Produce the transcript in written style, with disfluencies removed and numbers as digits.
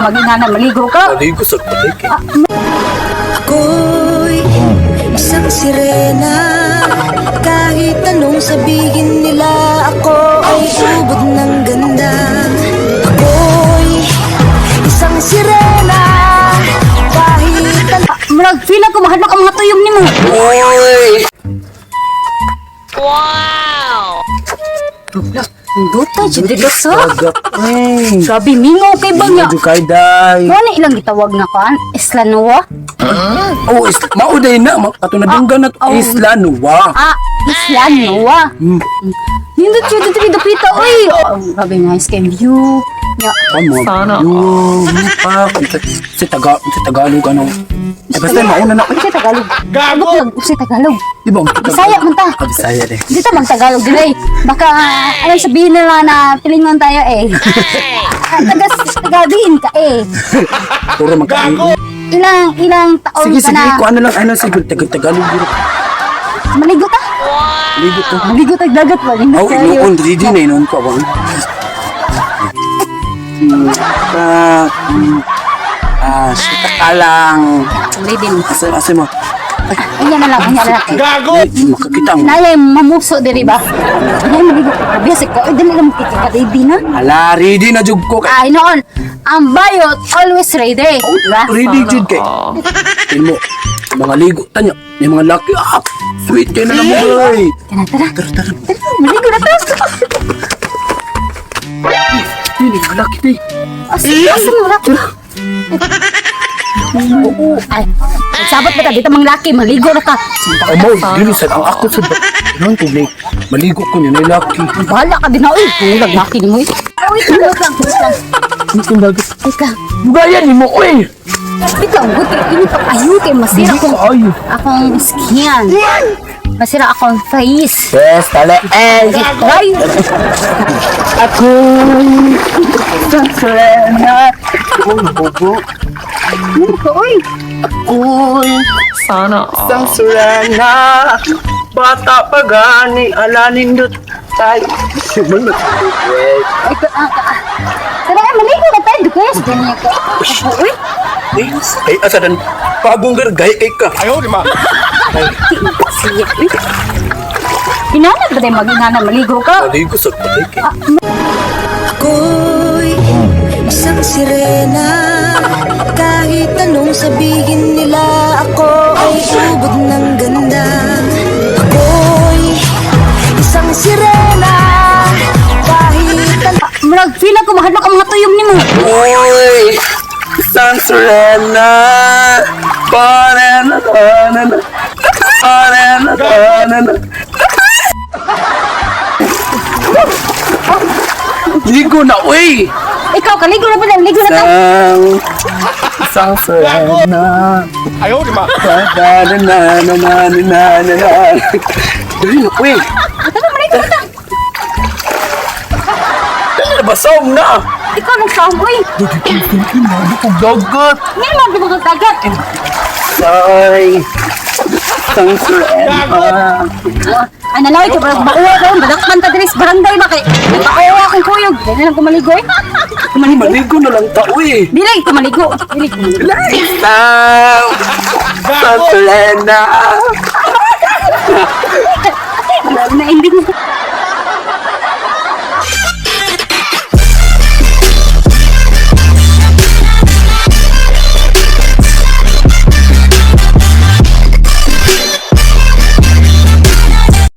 Mag-ina na maligo ka. Maligo sa patay. Ako'y isang sirena. Kahit anong sabihin nila, ako ay ubod ng ganda. Ako'y isang sirena. Kahit Murag feel ako mahadlok ang mga tuyom nimo. Oy! Duta jud dito sa. Dagat. Ay! Grabe mingaw kay ba nga. Medyo kay day. Mo na ilang gitawag na kuan? Isla Noa? Oh, is mauday na. Ato na dunggan na to. Oh. Isla Nuwa. Ah, Isla Noa. Nindot jud dito dapita oy. Oh, grabe nice kay view. Nya, Tama. Sana. Yung pa. Sa Tagalog ano. Eh, basta mauna na. Uy, sa Tagalog. Gago. Sa Tagalog. Di ba? Ang Bisaya man ta. Ah, Bisaya din. Dito mag Tagalog dili. Baka ano sabihin nila na pilingon tayo eh. Ah, taga tagadiin ka eh. Puro magkain. Ilang ilang taon Sige, ka sige. na. Kung ano lang, ano, sige. Tagalog. Maligo ta. Ligo to. Maligo tag dagat ba? Oh, inoon, ready na inoon ko. Abang. Ah, ah, sita ka lang. Ready mo. Asa, asa mo? Ayan na lang, ayan na lang. Gago! Makakita mo. Nalay mamuso diri ba? Ay maligo. Grabe ko. Ay dili lang makita ka ready na. Ala, ready na jud ko. Kay, Ay noon, ang bayot always ready. Diba? ready jud kay. Tingnan mo, mga ligo tanyo, may mga laki. Ah, sweet kayo na lang mo. Ay. Tara, tara. Tara, tara. Tara, maligo na ta. Hindi, mga laki na eh. Asa, asa mo laki? Oo. Ay, sabot ba ta dito mang laki, maligo na ka. Amo, dili sad ang ako sa Inon ko ni maligo ko niya na laki. Bahala ka din na, uy. Tulag laki ni mo eh. Ay, wait lang, wait lang, wait lang. Ano kung dagat? Wait lang. Bugayan ni mo, oy! Wait lang, wait lang. Ini pa, ayaw kay masira Hindi akong, ko ayo. akong skin. Masira akong face. Yes, tala. Eh, try. Ako sa Serena. Oh, bobo. Ano ka, uy? Uy, Sana all. sang Serena. Bata pa gani, ala nindot tayo. Ay, ah, ah. Tara, ay, maligo na tayo. Dukas, ganyan ka. Uy, Ay, asa dan pagong gargay kay ka. Ayaw, di ma. siya, uy. Inanag ba tayo mag-inanag? Maligo ka? Maligo sa patay kay. Ako'y isang sirena. Kahit anong sabihin nila, ako ay ubod ng ganda. Ako'y isang sirena. Kahit anong Murag, feel ako mahadlok ang mga tuyom nimo. Uy, sang Serena. Parena, parena. Parena, parena. Ligo na, uy! Ikaw, kaligo na ba? Ligo na tayo. Sang, sang Serena. Ayaw, di ba? Na, na, na, na, na, na, na, na. Dali na, uy! Tara, maligo na ta. Dali na ba, sawm na! Ikaw nagsaong, uy. Hindi ko dagat! Ngayon lang, di ba kang dagat? Say, sang Serena. Ay, nalaway ka, barang bauwa ko. Badakpan ta diri sa barangay ba kay? Bauwa akong kuyog. Dili lang kumaligo eh. Kumaligo. Maligo na lang ta, uy! Dili kumaligo. Dili kumaligo. Sang, sang Serena. Wala na ending.